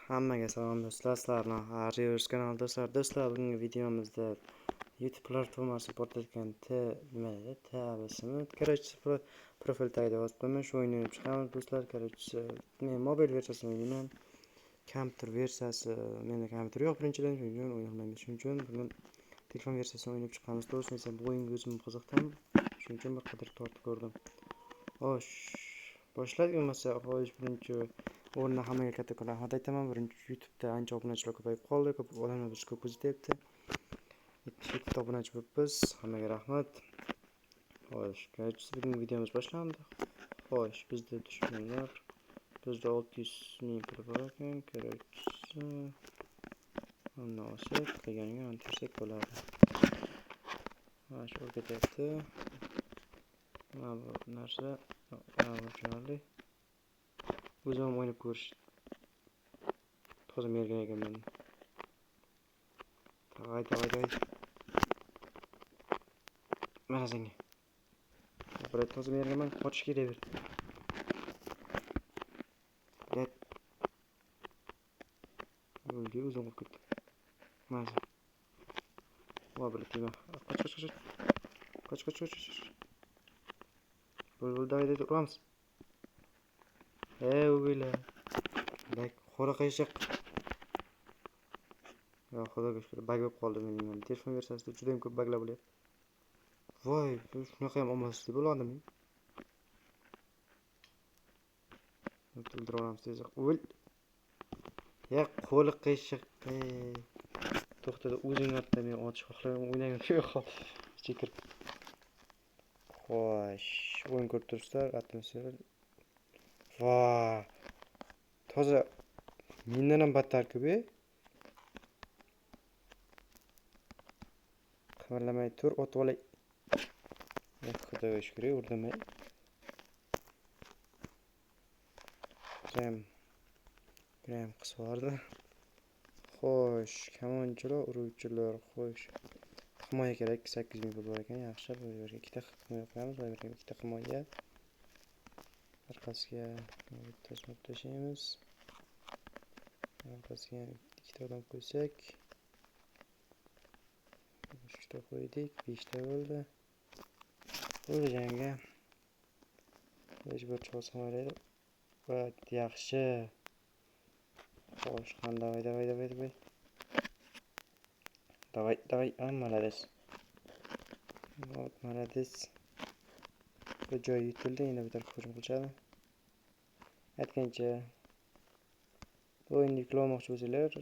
Hammaga salom do'stlar, sizlar bilan Rivers kanali do'stlar. Do'stlar, bugungi videomizda YouTube platformasi portlatgan T nima dedi? T absimi? Короче, profil tagida yozib qo'yaman, shu o'yinni o'ynab chiqamiz do'stlar. Короче, men mobil versiyasini o'ynayman. Kompyuter versiyasi menda kompyuter yo'q birinchidan, shuning uchun o'ynay. Shuning uchun bugun telefon versiyasini o'ynab chiqamiz. To'g'risini aytsam, bu o'yinga o'zim qiziqdim. Shuning uchun bir qadar tortib ko'rdim. Xo'sh, boshladik bo'lmasa, xo'sh, birinchi o'rinda hammaga kattakon rahmat aytaman. Birinchi YouTube'da ancha obunachilar ko'payib qoldi. Ko'p odamlar bizni ko'p kuzatyapti. 77 ta obunachi bo'libmiz. Hammaga rahmat. Xo'sh, короче, bugungi videomiz boshlandi. Xo'sh, bizda dushmanlar. Bizda 600 ming pul bor ekan. Короче, uni olsak, qilganiga uni tersak bo'ladi. Mana shu ketyapti. Mana bu narsa, mana bu tushunarli. O'zim ham o'ynab ko'rish toza mergan ekanman. Давай, давай, давай. Mana senga. Bir toza merganman, qochish kerak bir. Блядь. O'ldi, o'zim qolib ketdim. Mana sen. Voy, блядь, tegma. Qoch, qoch, qoch. Qoch, qoch, qoch, qoch. Bo'l, bo'l, давай, давай, uramiz. Ey, o'g'ila. Bak, qo'li qiyshiq. Yo, xudoga shukr, баг bo'lib qoldi mening. Telefon versiyasida juda ham ko'p baglar bo'lyapti. Voy, shunaqa ham omadsizlik bo'ladimi? O'ldirib olamiz tezroq. O'l. Ya, qo'li qiyshiq. To'xtada, o'zing otda men otish xohlamayman, o'ynagim kelmay qoldi. Ichiga kirib. Xo'sh, o'yin ko'rib turibsizlar, atmosfera. Va toza mendan ham battar-ku bu. Qimirlamay tur, otib olay. Xudoga shukr, urdim. Jam. Jam qisib yubordi. Xo'sh, kamonchilar, uruvchilar, xo'sh. Himoya kerak, 8000 pul bor ekan, yaxshi. Bu yerga ikkita himoya qo'yamiz, bu yerga ikkita himoya. Orqasiga bittasini olib tashlaymiz. Orqasiga ikkita odam qo'ysak. 3 ta qo'ydik, 5 ta bo'ldi. Bo'ldi jangga. Hech bir cholsa mayli. Va yaxshi. Xo'sh, qani, давай, давай, давай, давай. Давай, давай, а, молодец. Вот, молодец. Bu joy yutildi, endi bu tarafga hujum qilishadi. Aytgancha, bu o'yinni yuklab olmoqchi bo'lsanglar,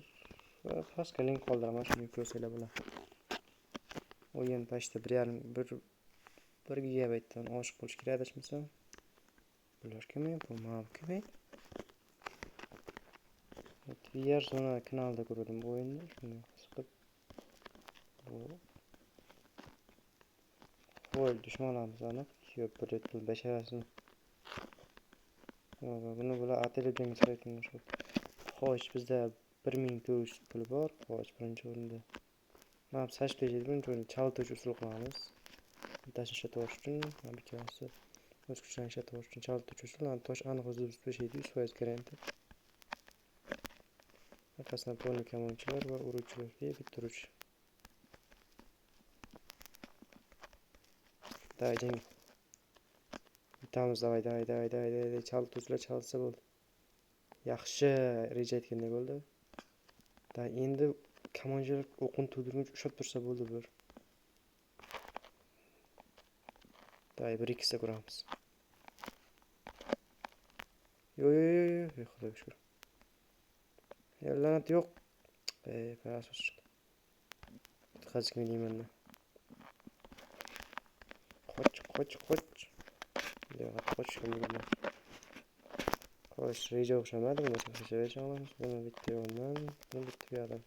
pastga link qoldiraman, shuni yuklasanglar bo'ladi. O'yin почти 1,5 1 gigabaytdan oshiq bo'lishi kerak adashmasam. Bular kim? Bu mana kim? VR zona kanalida ko'rdim bu o'yinni, shunga qiziqib. Bu voy, dushmanlarimiz aniq. Yo'q, bir pul basharasini. Buni bular atalib jangga chiqayotgan o'xshaydi. Xo'sh, bizda 1400 pul bor. Xo'sh, birinchi o'rinda. Mana bu sashib tashlaydi, birinchi o'rinda chaltuvchi usul qilamiz. Bittasini ishlatib yuborish uchun, mana bu ikkalasi o'z kuchlarini ishlatib yuborish uchun chaltuvchi usul. Mana tosh aniq o'zini buzib tashlaydi, 100% garanti. Orqasidan polni kamonchilar va uruvchilar, bitta uruvchi. Давай, jang. Yutamiz, давай, давай, давай, давай, давай, chaltuvchilar chalsa bo'ldi. Yaxshi, reja aytgandek bo'ldi. Da, endi kamonchilar o'qini to'ldirguncha ushlab tursa bo'ldi bular. Давай, bir ikkisida ko'ramiz. Yo'q, yo'q, yo'q, yo'q, xudoga shukr. La'nat yo'q. Asos chiqdi. Bitqazib deyman-da. Qoch, qoch, qoch. Yo'q, qochishga ulgurdim. Xo'sh, reja o'xshamadi, buni boshqacha reja olamiz. Buni bitta yo'ldan, buni bitta bu yoqdan.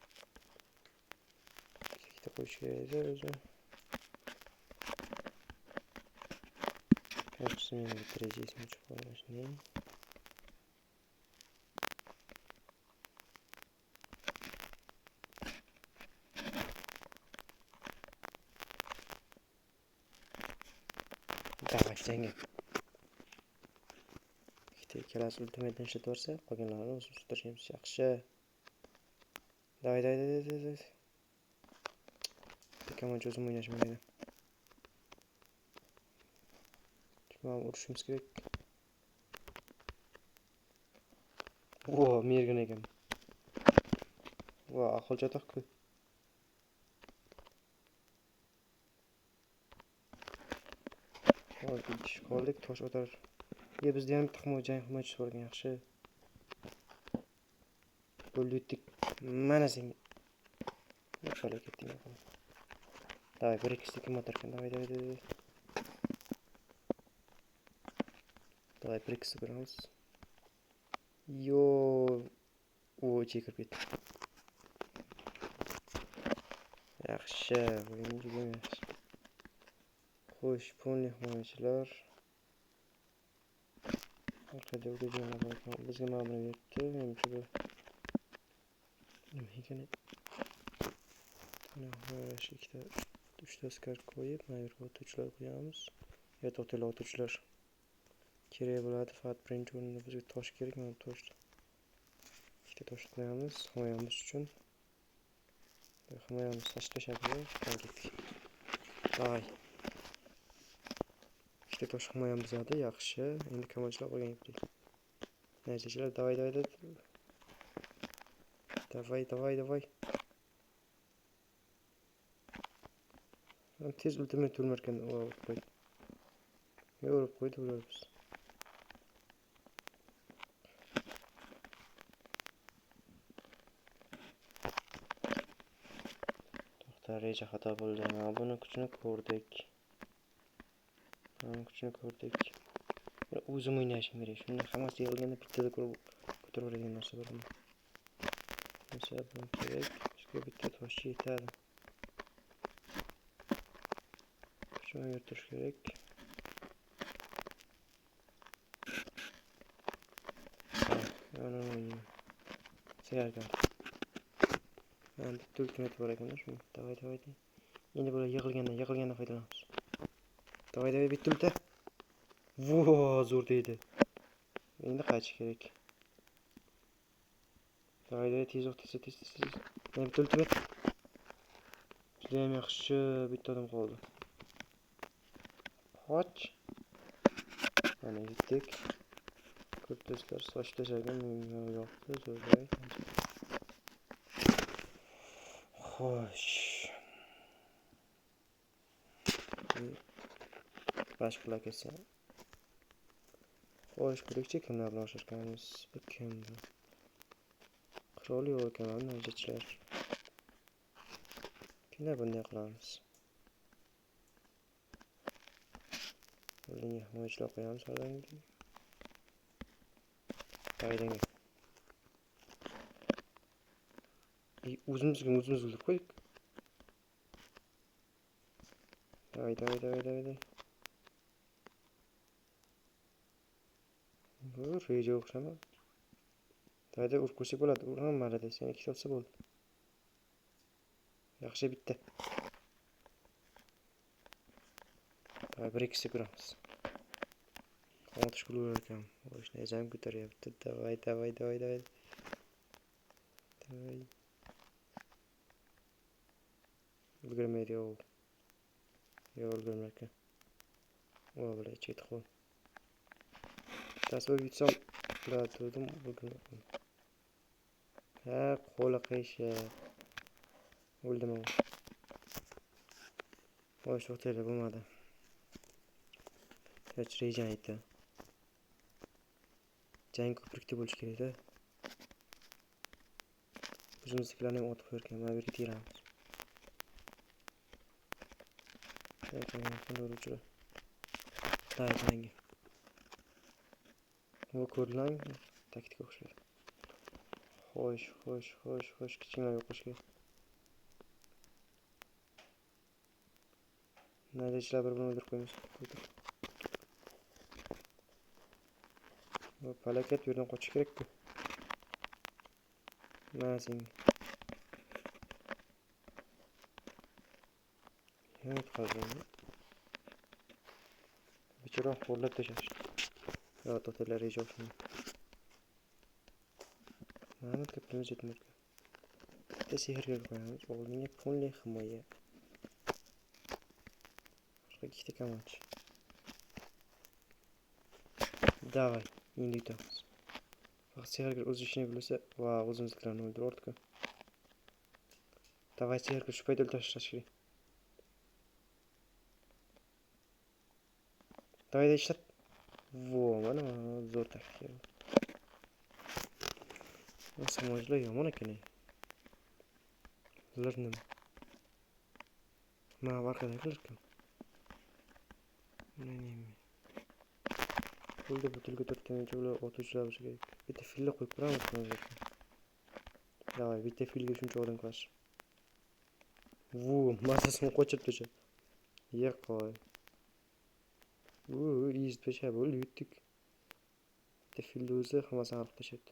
Ikkita qo'yish kerak edi o'zi. Короче, meni bitta reja esimga tushib qoldi shunday. Давай, jangga. Ikkita ikkalasi ultimate'dan ishlatib yuborsa, qolganlarini o'zimiz tashlaymiz. Yaxshi. Давай, давай, давай, давай, давай. Kamonchi o'zim o'ynashim kerak. Mana urishimiz kerak. Vo, mergan ekan. Vo, ahvol chatoq-ku. Hozir ikki kishi qoldik, tosh otar. Ye, bizda ham bitta himoya, jang himoyachisi bor ekan, yaxshi. Bo'ldi, yutdik. Mana senga. O'xshalib ketding. Давай, bir ikkisi kim otar ekan? Давай, давай, давай. Давай, bir ikkisi ko'ramiz. Yo, o ichiga kirib ketdi. Yaxshi, o'yin juda yaxshi. Xo'sh, polni himoyachilar. Orqada o'g'illar bor ekan. Bizga mana buni beribdi. Menimcha bu nima ekan? Mana shu ikkita, uchta askar qo'yib, mana bu yerga o'tuvchilar qo'yamiz. Ya, to'xtanglar, o'tuvchilar kerak bo'ladi. Faqat birinchi o'rinda bizga tosh kerak. Mana tosh. Ikkita tosh qo'yamiz himoyamiz uchun. Himoyamiz tashqi shaklda ketdik. Davay. Ikkita tosh himoyam buzadi, yaxshi. Endi kamonchilar qolgan gaplik. Nayzachilar, davay, davay, davay. Davay, davay, davay. Tez ultimate o'lmar ekan, urib qo'ydi. Yo, urib qo'ydi ular biz. To'xta, reja xato bo'ldi. Mana buni kuchini ko'rdik. Mana kuchini ko'rdik. O'zim o'ynashim kerak. Shunda hammasi yig'ilganda bittada ko'rib ko'taraveradigan narsa bor. Narsa buni kerak. Bizga bitta tosh yetadi. Shuni yurtish kerak. Mana o'yinman. Mana bitta ultimate bor ekanda shunga. Davay, davay. Endi bular yig'ilganda foydalanamiz. Davay, davay, bitta ulta. Vo, zo'r deydi. Endi qaytish kerak. Davay, davay, tezroq, tez, tez, tez, tez. Mana bitta ultimate. Juda ham yaxshi, bitta odam qoldi. Qoch. Mana yetdik. Ko'p do'stlar soch tashlagan menga yoqdi, zo'r. Xo'sh. Boshqalar kelsa. Xo'sh, ko'rikchi kimlar bilan o'xshashganmiz? Bu kim bu? Qirol yo'q ekan, nayzachilar. Kimlar bunday qilamiz? Oldinga himoyachilar qo'yamiz oldinga. Oldinga. O'zimizga o'zimiz o'ldirib qo'ydik. Davay, davay, davay, davay, davay. Bu reja o'xshamadi. Davay, urib qo'ysak bo'ladi. Urma, malades. Yana ikkita otsa bo'ldi. Yaxshi, bitta. Davay, bir ikkisi ko'ramiz. Otish urar ekan. Xo'sh, nayzam ko'taryapti. Davay, davay, davay, davay. Davay. Ulgurmaydi, yo'q. Yo'q, ulgurmar ekan. O, bular chet qo'l. Tasvir yutsam, ular turdim, ulgurmaydi. Ha, qo'li qiyshiq. O'ldim. Xo'sh, to'xtanglar, bo'lmadi. Hech rejani aytdi. Jang ko'prikda bo'lishi kerak-da. O'zimiznikilarni ham otib qo'yarkan, mana bu yerga teramiz. Jangga. Bu ko'rlang, taktika o'xshaydi. Xo'sh, xo'sh, xo'sh, xo'sh, kichkina yo'q kerak. Nayzachilar bir-birini o'ldirib qo'yamiz. Bu falokat, bu yerdan qochish kerak-ku. Mana senga. Yana qoldim. Bechora xo'rlab tashlashdi. Yo, to'xtanglar, reja o'xshamaydi. Mana pulimiz yetmaydi. Bitta sehrgar qo'yamiz. Oldinga pulli himoya. Boshqa ikkita kamonchi. Davay, endi yutamiz. Faqat sehrgar o'z ishini bilsa, va o'zimiznikilarni o'ldirardi-ku. Davay, sehrgar shu payt o'ldirib kerak. Davay, ishlat. Vo, mana zo'r taktika. Himoyachilar yomon ekan. Ular nima? Mana orqadagilar kim? Nima? Bo'ldi, butilka to'rtta ular otuvchilar bo'lsa kerak. Bitta filni qo'yib ko'ramiz. Davay, bitta filga shuncha odam qarshi. Vu, mazasini qochirib tashlab. Yer qo'y. U, izib tashlab, bo'ldi, yutdik. Bitta filni o'zi hammasini g'arq tashlabdi.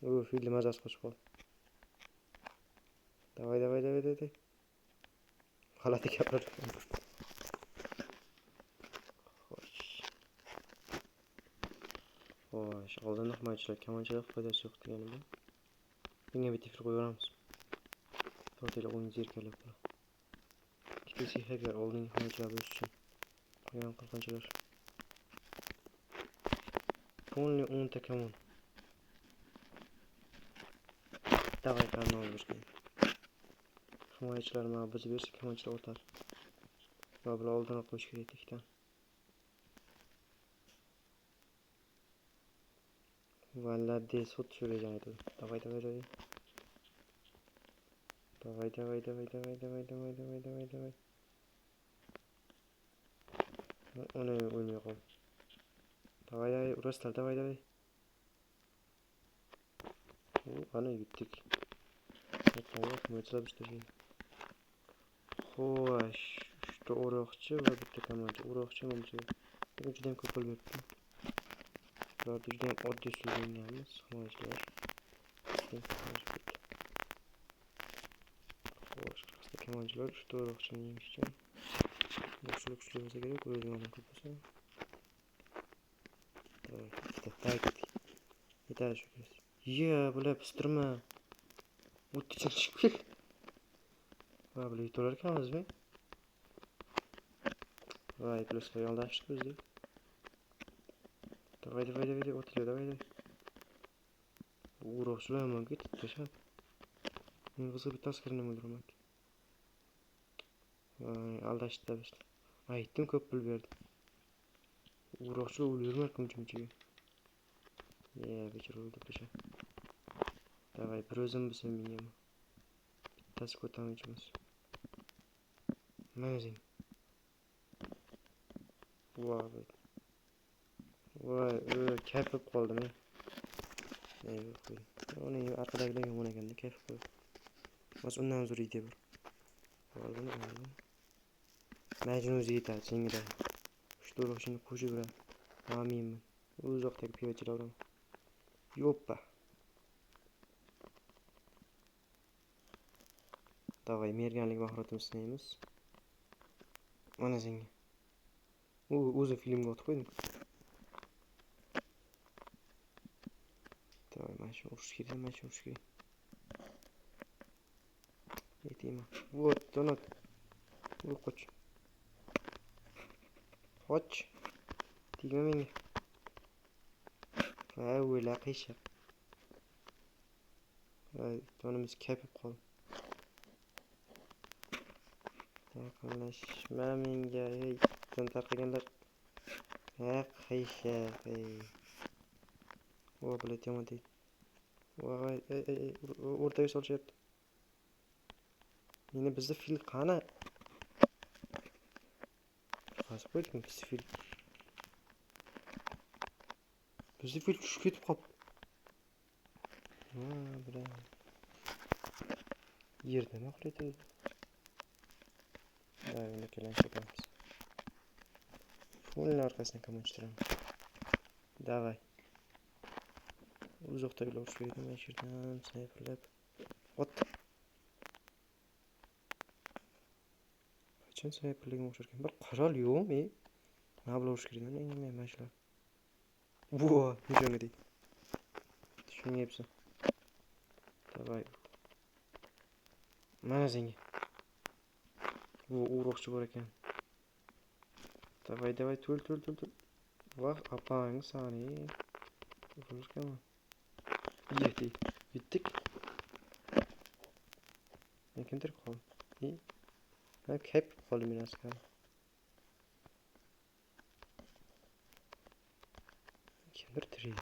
U, filni mazasi qochib qoldi. Davay, davay, davay, davay. G'alati gapirdim. Xo'sh, oldin himoyachilar, kamonchilar foydasi yo'q degani bu. Bunga bitta fil qo'yaveramiz. To'rtala o'yin zerikarli bo'ladi. Ikkita sehrgar oldingi himoyachilar bo'lish uchun qo'ygan qalqonchalar. Polni 10 ta kamon. Davay, qanday o'ldirgan. Himoyachilar mana buzib bersa, kamonchilar o'tar. Va bular oldin qo'yish kerak ikkita. Молодец, вот что я тут. Давай, давай, давай. Давай, давай, давай, давай, давай, давай, давай, давай, давай. Uni o'lmay qoldi. Давай, давай, urasizlar, давай, давай. Ana yutdik. Xo'sh, uchta o'roqchi va bitta kamonchi. O'roqchi bo'lsa, juda ham ko'p pul beribdi. Bularda juda ham oddiy usulda o'ynaymiz, himoyachilar. Xo'sh, qisqa kamonchilar uchta o'roqchini yengish uchun usul kuchli bo'lsa kerak, o'radigan odam ko'p bo'lsa. Ikkita tak. Yetadi shu. Ye, bular pistirma. O't ichini chiqib keldi. Va bular yutalar ekanmizmi? Voy, plyuslar yoldashdi bizni. Давай, давай, давай, o'tlar, давай, давай. O'roqchilar yomon ketdi, tashlab. Men qizga bitta askarini o'ldiraman. Voy, aldashdi bizni. Aytdim, ko'p pul berdi. O'roqchilar o'ldirmar muncha-munchaga. Ye, bechora o'ldirib tashlab. Давай, bir o'zim bo'lsa menga. Bittasi ko'taruvchimiz. Mana o'zing. Voy. Voy, kayf qilib qoldim. Uni orqadagilar yomon ekanda, kayf qilib. Hozir undan zo'r ideya bor. Oldim, oldim. Majnun o'zi yetadi, senga. Uchta o'roqchini qo'shib beradi. Aminman. U uzoqdagi piyodachilar uraman. Yoppa. Davay, merganlik mahoratimizni sinaymiz. Mana senga. U o'zi filmga otib qo'ydim. Давай, mana shu urush kerak, mana shu urush kerak. Yetayman. Вот, donat. U qoch. Qoch. Tegma menga. Va o'yla qiyshiq. Voy, donimiz kayfib qoldi. Yaqinlashma menga, ey, itdan tarqaganlar. Ha, qiyshiq, ey. O, bular yomon deydi. Voy, ey, ey, o'rtaga solishyapti. Endi bizda fil qani? Qasib qo'ydikmi biz fil? Bizda fil tushib ketib qolibdi. Ha, bular. Yerda nima qilyapti? Voy, uni kelan ketamiz. Full orqasidan kamonchi turaman. Davay. Uzoqdagilar urush kerak, mana shu yerdan snayperlab. Ot. Qachon snayperligim o'xshar ekan? Bir qurol yo'qmi? Mana bular urush kerak, mana shular. Vo, nishonga tegdi. Tushunyapsan. Davay. Mana senga. Bu o'roqchi bor ekan. Давай, давай, tul, tul, tul, tul. Vah, apang sani. Urilganmi? Yetdik. Yetdik. Kim tirik qoldi? Ha, kayf qoldi men askar. Kimdir tirik?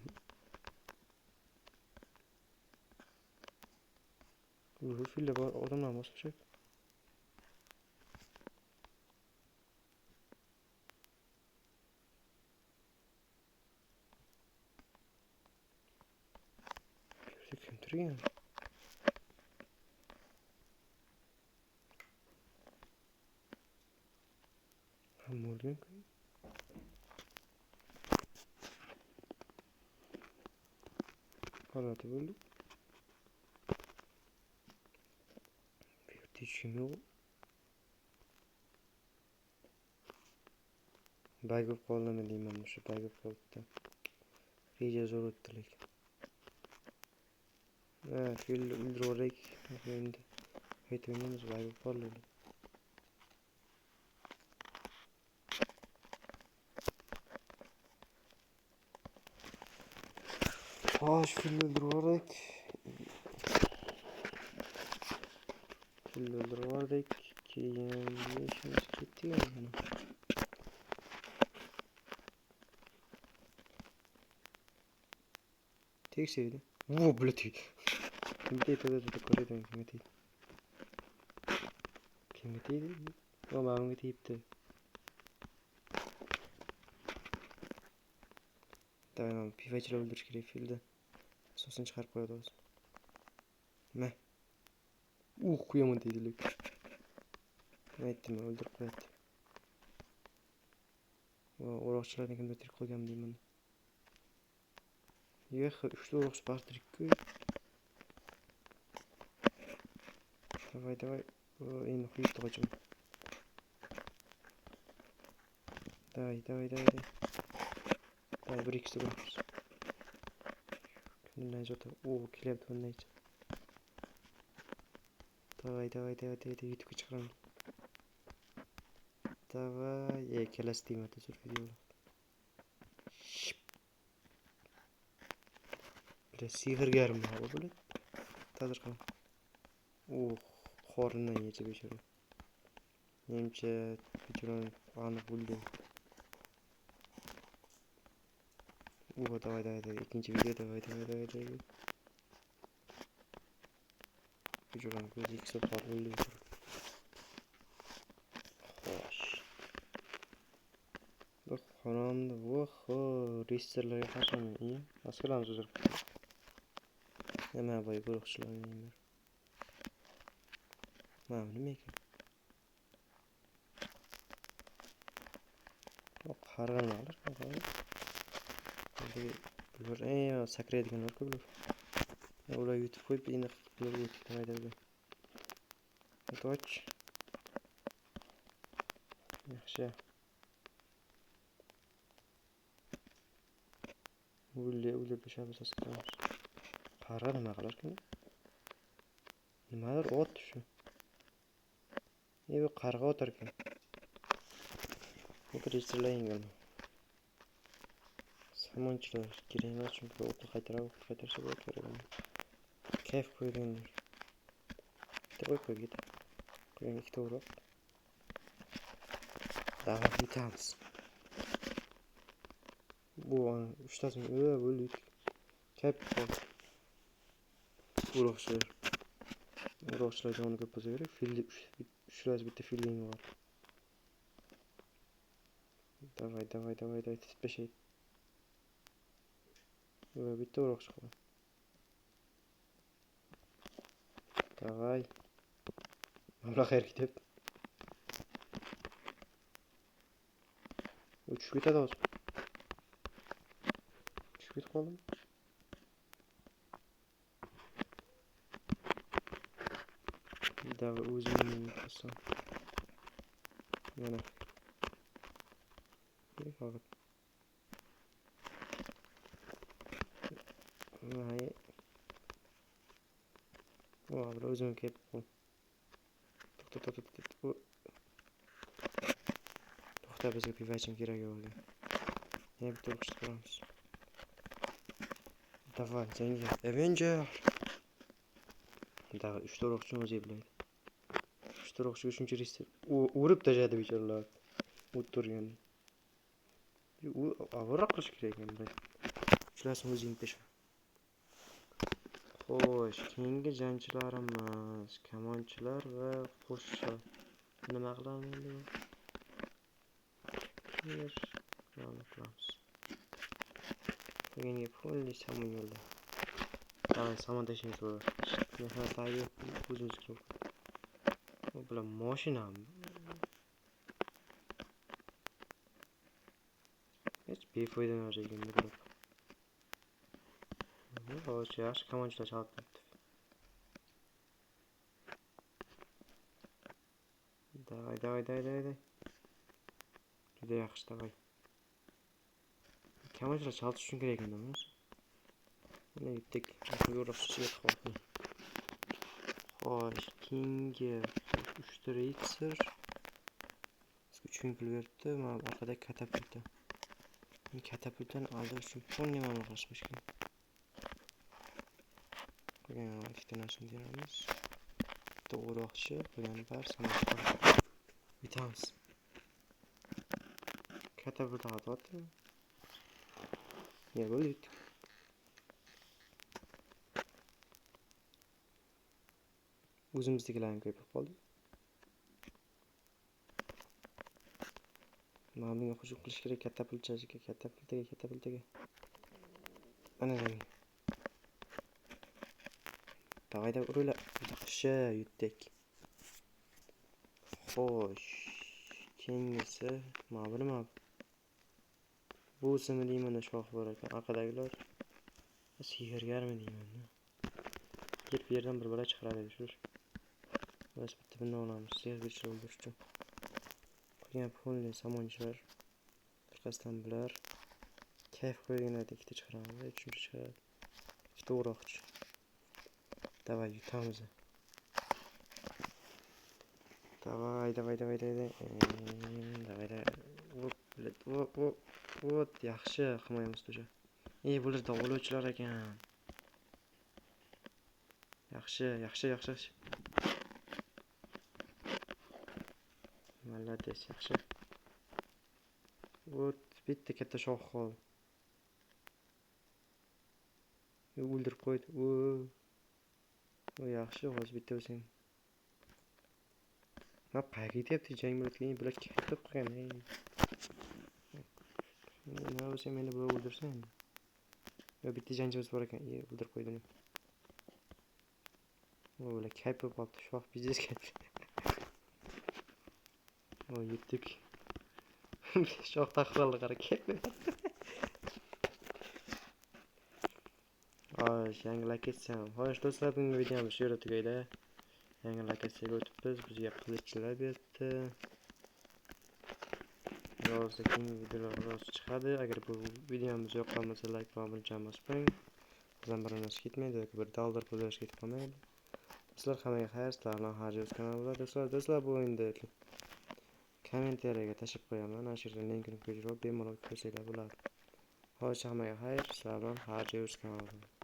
Bu fille bor, odamlar bosib. Kim turgan? Hamma o'lgan-ku. G'alati bo'ldi. Bu yerda hech kim yo'q. Bag bo'lib qoldimi deyman, o'sha bag bo'lib qolibdi. Reja zo'r o'tdi lekin. Ha, fil o'ldirib endi qayta o'ynaymiz, bag bo'lib qoldi. Xo'sh, filni o'ldirib. Filni o'ldirib, keyin ishimiz ketdi yana. Tekshirdi. Во, блядь. Kimga tegdi? Ko'raydim, kimga tegdi? Kimga tegdi? Yo, mana bunga tegibdi. Давай, mana pivachilar o'ldirish kerak filni. So'sini chiqarib qo'yadi hozir. Ma. Yomon tegdi lekin. Aytdim, o'ldirib qo'yadi. O'roqchilarni kimdir tirik qolgan deyman. Yo'q, 3 ta o'roqchi bor tirik-ku. Давай, давай. Endi quyib qochaman. Давай, давай, давай, давай. Давай, bir ikkita ko'ramiz. Kimdan jota? O, kelyapti bundan. Давай, давай, давай, давай, YouTube'ga chiqaraman. Давай, kelasi tegmadi, zo'r video bo'ladi. Бля, sehrgarmi bu, блядь? Ta'zir qilaman. Qorindan yechib bechora. Menimcha bechora aniq o'lgan. Давай, давай, давай, ikkinchi video, давай, давай, давай, давай. Bechorani ko'zi ikkisi qolib o'ldi bechora. Xo'sh. Bu xonamda, voho, reyestrlarga qarshiman, askarlarimiz o'zirib. Nima boy guruhchilarning. Mana bu nima ekan? Qarg'a nima qilar? Bular sakraydiganlar-ku bular. Ular yutib qo'yib, endi bular o'tib ketmaydi. Och. Yaxshi. O'ldi o'sha askarlarimiz. Qarg'a nima qilar ekan? Nimadir ot shu. Bu qarg'a otar ekan. Bu reyestrlar yengilmi? Samonchilar kerak emas, chunki o'qni qaytaradi, o'qni qaytarsa bo'ladi kerak emas. Kayf qo'yganlar. Bitta qo'yib qo'yib ketadi. Qo'ygan ikkita o'roq. Davay yutamiz. Bu uchtasini bo'ldi. Kayf qoldi. O'roqchilar. O'roqchilar joni ko'p bo'lsa kerak. Filni uchlasi bitta filning bor. Давай, давай, давай, давай, tutib tashlaydi. Bitta o'roqchi qoldi. Давай. Mablag' qayerga ketyapti? U tushib ketadi hozir. Tushib ketib qoldimi? Давай, o'zimni yutqazsam. Mana. Faqat. Voy, o'zim kelib qoldim. To'xta, to'xta, to'xta. To'xta, bizga pivachim kerak bo'ldi. Yana bitta o'qishni ko'ramiz. Давай, jangga. Avenger. Давай, 3 ta o'qishni o'zi biladi. 3 ta o'qishga shuncha risk urib tashladi bechoralar. O't turgan. U avvalroq qilish kerak ekan, блядь. Uchalasini o'zing tasha. Xo'sh, keyingi jangchilarimiz kamonchilar va qo'shchilar. Nima qilamiz endi? Yer qilamiz. Bugungi pulli somon yo'lda. Давай, somon tashlaymiz bular. Mehnat tagi o'zimizga. Bu bilan mashinam. Hech befoyda narsa ekan bu. Xo'sh, yaxshi kamonchilar chalib turibdi. Давай, давай, давай, давай, давай. Juda yaxshi, давай. Kamonchilar chaltish uchun kerak ekan, emas? Mana yutdik. Yo'roqchiga qoldi. Xo'sh, keyingi 3 ta ritsar. Bizga 3 ming pul beribdi. Mana bu orqada katapulta. Katapultani aldash uchun polni ma'lum qilishimiz kerak. Qolgan ikkita narsani teramiz. Bitta o'roqchi, qolgan bari samolyot. Yutamiz. Katapulta atyapti. Ya bo'ldi, yutdik. O'zimiznikilarni ko'pib qoldi. Mana bunga hujum qilish kerak katapultchaga, katapultaga, katapultaga. Ana jang. Давай, давай, uringlar. Yaxshi, yutdik. Xo'sh, keyingisi mana bu nima? Bu nima deyman, shox bor ekan. Orqadagilar sehrgarmi deyman. Yer bu yerdan bir bola chiqaradi shu. Biz bitta bundan olamiz, sehrgarchi o'ldirish uchun. Qolgan pulni somonchilar orqasidan bular kayf qo'ygan edi, ikkita chiqaramiz, uchinchi chiqaradi. Ikkita o'roqchi. Давай, yutamiz. Давай, давай, давай, давай. Давай, давай. Оп, блядь, оп, оп. Вот, yaxshi himoyamiz o'sha. Ey, bular davolovchilar ekan. Yaxshi, yaxshi, yaxshi, yaxshi. Молодец, yaxshi. Вот, bitta katta shox qoldi. O'ldirib qo'ydi. O, yaxshi, hozir bitta o'sang. Nima qayerga ketyapti jang bo'layotgan? Bular ketib qolgan. Nima bo'lsa meni bular o'ldirsin endi. Yo, bitta jangchimiz bor ekan. O'ldirib qo'ydi uni. O, bular kayf bo'lib qolibdi. Shox biznes kayf. O, yutdik. Shox taqib qoldi, qara, kayf. Xo'sh, yangi lokatsiya. Xo'sh, do'stlar, bugungi videomiz shu yerda tugaydi. Yangi lokatsiyaga o'tibmiz. Bizga qilichlar berdi. Hozir keyingi videolar rost chiqadi. Agar bu videomiz yoqqan bo'lsa, like va obuna bosib qo'ying. Bizdan bir narsa ketmaydi yoki bir dollar pul berishga ketib qolmaydi. Do'stlar, hammaga xayr, sizlar bilan Har Jo'z kanali bo'ladi. Do'stlar, do'stlar, bu o'yinni kommentariyaga tashlab qo'yaman. Ana shu yerdan linkini ko'chirib, bemalol ko'rsanglar bo'ladi. Xo'sh, hammaga xayr, sizlar bilan Har Jo'z kanali bo'ladi.